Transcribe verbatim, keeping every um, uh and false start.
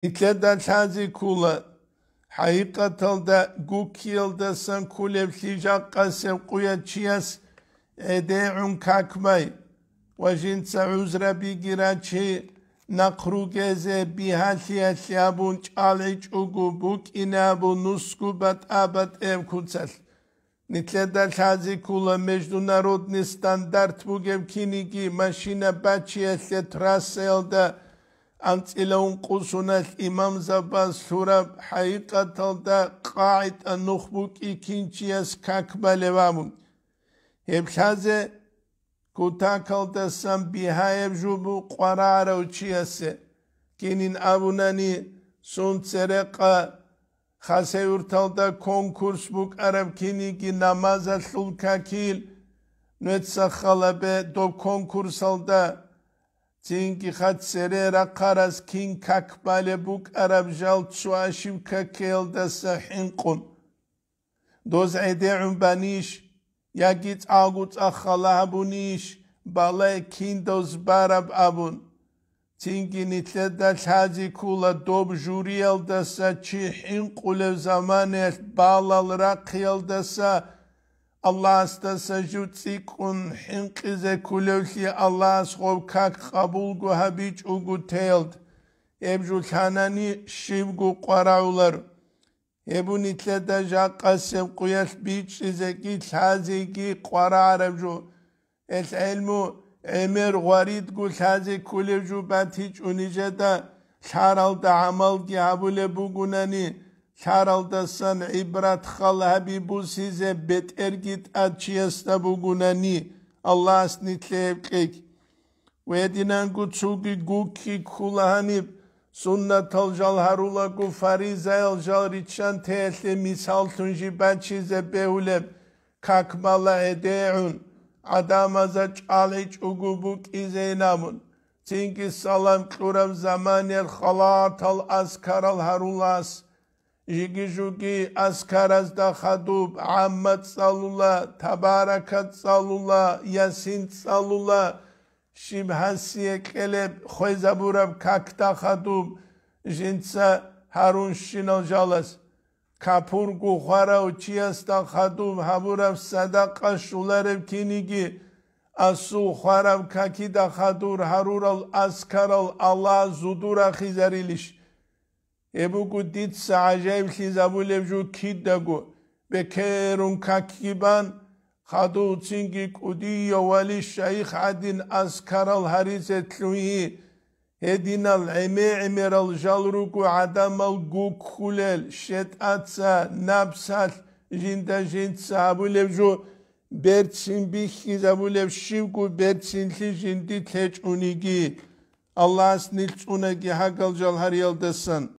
Нилъеда лъазе ккола, хӀакъикъаталда гуккиялдасан кколеблъи жакъасеб къуят чияс гӀедегӀун как бай ва жинца гӀузрабиги рачи, нахъ ругезе бигьалъиялъе абун чӀалгӀичӀого букӀине абун нусго батӀа-батӀияб куцалъ. Нилъеда лъазе ккола международный стандарт бугеб киниги машина бачиялъе трассаялда анцӀила ункъусуналъ имамзабаз лъураб хӀакъикъаталда къагӀида нух букӀи кинчияс как балев абун. Гьеб лъазе кутакалдасан бигьаяб жубу къварагӀарав чиясе кинин абунани, сун церекъа Хасавюрталда конкурс букӀараб киниги намазалъул какил, нуеца халабе доб конкурсалда, цинги хад цере рахъарас кин как балеб букӀараб жал цо ошибка ккеялдаса хӀинкъун. Доз гӀедегӀун банищ, яги цӀакъго цӀа хала гьабунищ, балай кин доз бараб абун. Цинги нилъеда лъазе ккола доб журиялдаса чи хӀинкъулев заманаялъ балал рахъиялдаса Аллагьасдаса жив цӀикӀкӀун хӀинкъизе кколевлъи Аллагьас гъоб как къабулго гьабичӀого теялд, гьеб жо лъанани щибго къварагӀулар. Гьеб нилъеда жакъасеб къуялъ бичӀчӀизеги лъазеги къварагӀараб жо. Гьелъ гӀелму гӀемер гъваридго лъазе кколеб жо батичӀо нижеда, лъаралда гӀамалги гьабулеб бугунани, лъаралдасан гӀибрат хал гьаби бусизе бетӀерги тӀад чиясда бугунани, Аллагьас нилъее гьеб кьеги. Гьединанго цоги гукки ккула гьаниб, суннатал жал гьарулаго фаризаял жал риччантеялъе мисаллъун жиб бачизе бегьулеб, как бала гӀедегӀун, гӀадамазда чӀалгӀичӀого букӀизейин абун, цинги салам кьураб заманаялъ халатал азкарал гьарулас. Жиги-жуги азкаразда хадуб гӀамма цӀалула, табарака цӀалула, ясин цӀалула, щиб гьасие кьелеб хвезабураб какда хадуб жинца гьарунщинал жалас. Капурго хварав чиясда хадуб гьабураб садакъа щолареб киниги, асул хвараб какида хадур гьарурал азкарал Аллагь зудур рахизарилищ? Гьеб буго дица гӀажаиблъизабулеб жо кидаго, бекерун какги бан, хадув цинги кӀудияв вали-шайих гӀадин азкарал гьаризе лъугьи. Гьединал гӀеме-гӀемерал жал руго гӀадамал гуккулел, шетӀаца, напсалъ, жинда-жинца гьабулеб жо, берцин бихьизабулеб щибго берцинлъи жинди лъечӀониги. Аллагьас нилъ цӀунаги гьагал жал гьариялдасан.